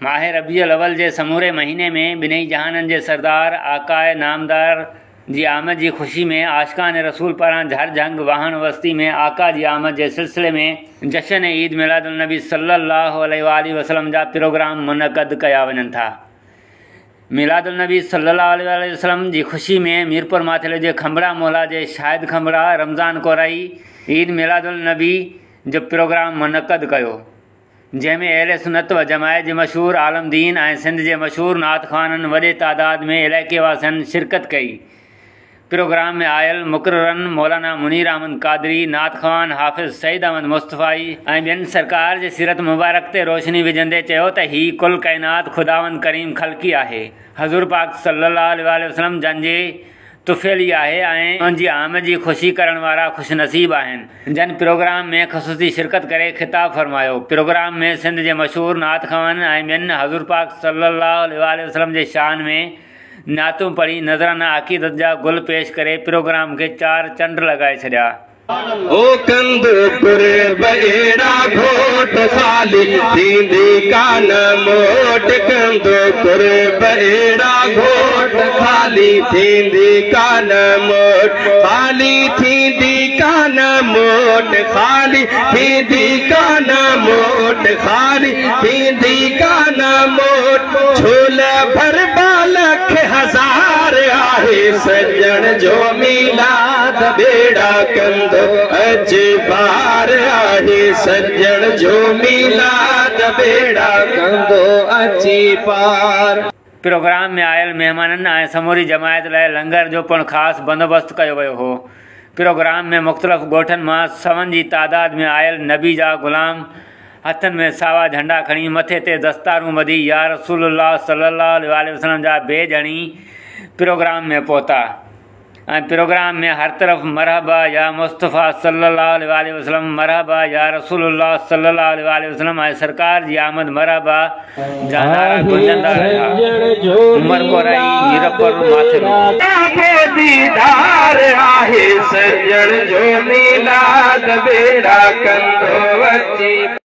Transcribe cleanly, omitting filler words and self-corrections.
ماه ربيع الاول جي سموري مهيني ۾ ٻنهي جهانن جي سردار آقاء نامدار جي آمد جي خوشي ۾ عاشقان رسول پاران جهر جهنگ واهڻ وستي ۾ آقا جي آمد جي سلسلي ۾ جشن عيد ميلاد النبي صلي الله عليه واٰله وسلم جا پروگرام منعقد ڪيا وڃن ٿا. ميلاد النبي صلي الله عليه واٰله وسلم جي خوشي ۾ ميرپور ماٿيلي جي کنڀڙا محلا جي شاهد کنڀڙا رمضان ڪورائي عيد ميلاد النبي جو پروگرام منعقد ڪيو. جنهن ۾ اهل سنت و جماعت جي مشهور عالم دين ۽ سنڌ جي مشهور نعت خوانن وڏي تعداد ۾ علائقي واسين شرڪت ڪئي. پروگرام ۾ آيل مقررن مولانا منير احمد قادري، نعت خوان حافظ سعيد احمد مصطفائي ۽ ٻين سرڪار جي سيرت مبارڪ تي روشني وجهندي چيو ته هي ڪل ڪائنات خداوند ڪريم خلقي آهي حضور پاڪ صلي الله عليه واٰله وسلم جن جي طفيلي آهي ۽ ان جي آمد جي خوشي ڪرڻ وارا خوش نصيب آهن جن پروگرام ۾ خصوصي شرڪت ڪري خطاب فرمايو پروگرام ۾ سنڌ جي مشهور نعت خوانن ۽ ٻين حضور پاڪ صلي الله عليه واٰله وسلم جي شان ۾ نعتون پڙهي نذرانه عقيدت جا گل پيش ڪري پروگرام کي چار چنڊ لڳائي ڇڏيا. او ڪندو قرب اهڙا گهوٽ خالي ٿيندي ڪانه موٽ ڪندو قرب اهڙا گهوٽ خالي ٿيندي ڪانه موٽ خالي ٿيندي ڪانه موٽ خالي ٿيندي ڪانه موٽ خالي ٿيندي ڪانه موٽ جهول ڀربا لک هزار آهي سڄڻ جو ميلاد ٻيڙا ڪندو اچي پار آهي سڄڻ جو ميلاد ٻيڙا ڪندو اچي پار. پروگرام ۾ آيل مهمانن ۽ سموري جماعت لاء لنگر جو پڻ خاص بندوبست ڪيو ويو هو. پروگرام ۾ مختلف ڳوٺن مان سون جي تعداد ۾ آيل نبي جا غلام هٿن ۾ ساوا جهنڊا کڻي مٿي تي دستارون ٻڌي يا رسول الله صلي الله عليه واٰله وسلم جا بيج هڻي پروگرام ۾ پهتا ۽ پروگرام ۾ هر طرف مرحبا يا مصطفيٰ صلي الله عليه واٰله وسلم مرحبا يا رسول الله صلي الله عليه واٰله وسلم ۽ سرڪار جي آمد مرحبا جا نعرا گونجندا رهيا. عمر ڪورائي، ميرپور ماٿيلو. ديدار آهي سڄڻ جو ميلاد ٻيڙا ڪندو اچي.